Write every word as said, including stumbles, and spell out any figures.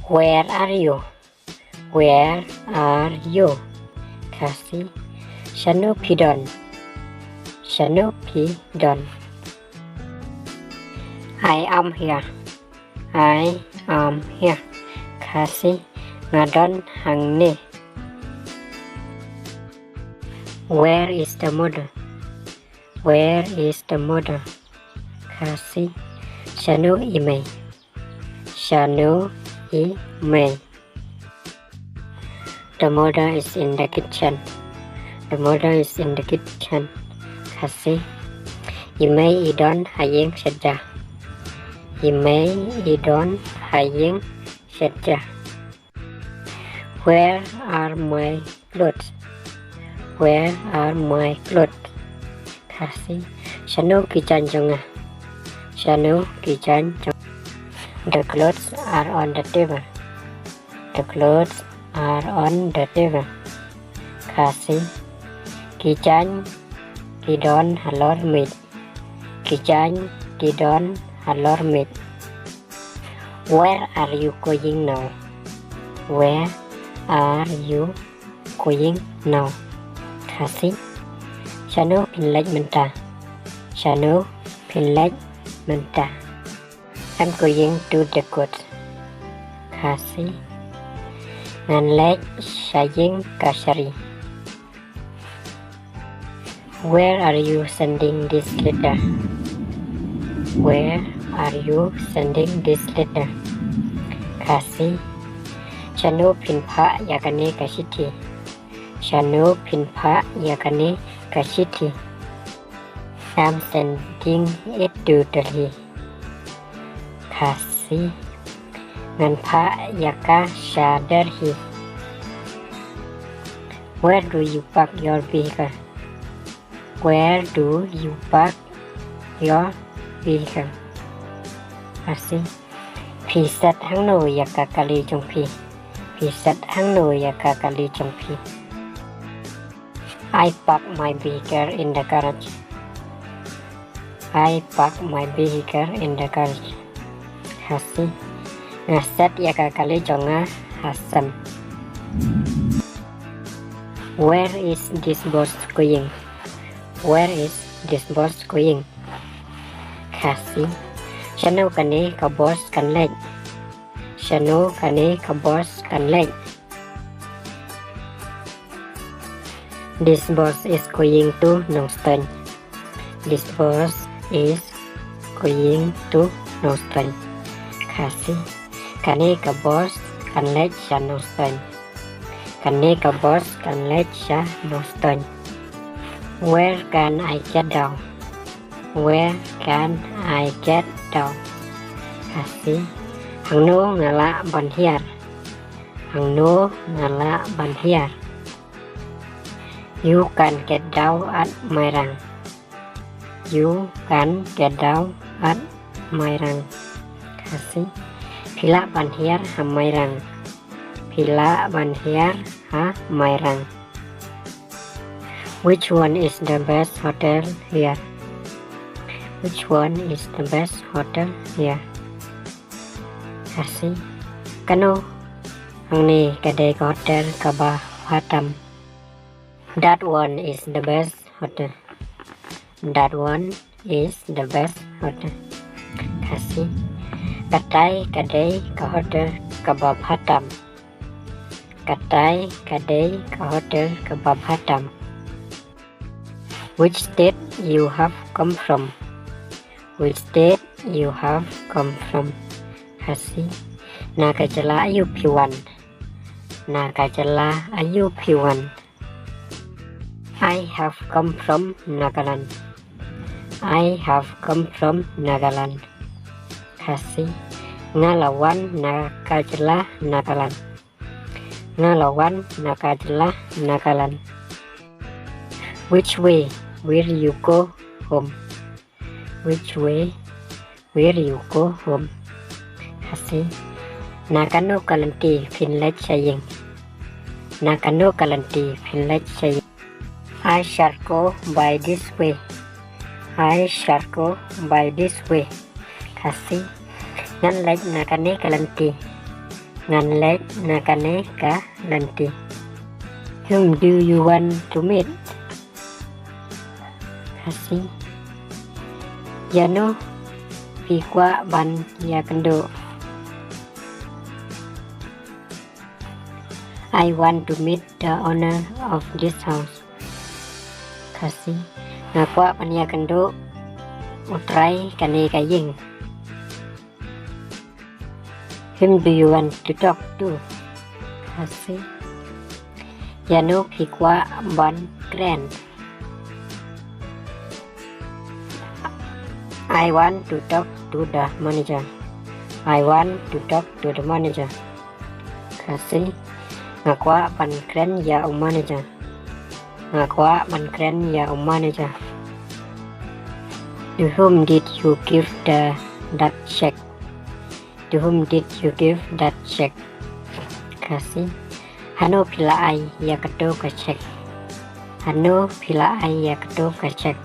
Where are you? Where are you? Khasi. Shano phi don? Shano phi don? I am here. I am here. Khasi. Nga don hangne. Where is the mother? Where is the mother? Khasi. Shano i mei? Shano i mei? The mother is in the kitchen. The mother is in the kitchen. Khasi. I mei i don ha ïing shet ja. I mei i don ha ïing shet ja. Where are my clothes? Where are my clothes? Khasi. Shano ki jaiñ jong nga? Shano ki jaiñ jong nga? The clothes are on the table. The clothes are on the table. Khasi. Ki jaiñ ki don halor miej. Ki jaiñ ki don halor miej. Where are you going now? Where are you going now? Khasi. Shano phin leit mynta? Shano phin leit mynta? I'm going to the court. Khasi. Ngan leit sha ïing kashari. Where are you sending this letter? Where are you sending this letter? Khasi. Shano phin phah ïa kane ka shithi? Shano phin phah ïa kane ka shithi? I'm sending it to Delhi. Khasi. Ngan phah ïa ka sha Delhi. Where do you park your vehicle? Where do you park your vehicle? Khasi. Phi set hangno ïa ka kali jong phi? Phi set hangno ïa ka kali jong phi? I park my vehicle in the garage. I park my vehicle in the garage. Khasi. Nga set ïa ka kali jong nga ha sem. Where is this bus going? Where is this bus going? Khasi. Shano kane ka bus kan leit? Shano kane ka bus kan leit? This bus is going to Nongstoiñ. This bus is going to Nongstoiñ. Khasi. Kane ka bus kan leit sha Nongstoiñ. Kane ka bus kan leit sha Nongstoiñ. Where can I get down? Where can I get down? Khasi. Hangno nga lah ban hiar? Hangno nga lah ban hiar? You can get down at Mairang. You can get down at Mairang. Khasi. Phi lah ban hiar ha Mairang. Phi lah ban hiar ha Mairang. Which one is the best hotel here? Which one is the best hotel here? Khasi. Kano hangne ka dei ka hotel kaba bha tam? That one is the best hotel. That one is the best hotel. Khasi. Katai ka dei ka hotel kaba bha tam. Katai ka dei ka hotel kaba bha tam. Which state you have come from? Which state you have come from? Khasi. Na ka jylla aïu phi wan? Na ka jylla aïu phi wan? I have come from Nagaland. I have come from Nagaland. Khasi. Nga la wan na ka jylla Nagaland. Nga la wan na ka jylla Nagaland. Which way will you go home? Which way will you go home? Khasi. Na kano ka lynti phin leit sha ïing? Na kano ka lynti phin leit sha ïing? I shall go by this way. I shall go by this way. Khasi. Ngan leit na kane ka lynti. Ngan leit na kane ka lynti. Whom do you want to meet? Khasi. Ïano phi kwah ban ïakynduh? I want to meet the owner of this house. Khasi. Nga kwah ban ïakynduh u trai kane ka ïing. Whom do you want to talk to? Khasi. Ïano phi kwah ban kren? I want to talk to the manager. I want to talk to the manager. Khasi. Nga kwah ban kren ïa u manager. Nga kwah ban kren ïa u manager. To whom did you give the that check? To whom did you give that check? Khasi. Hano phi la ai ïa kato ka check? Hano phi la ai ïa kato ka check?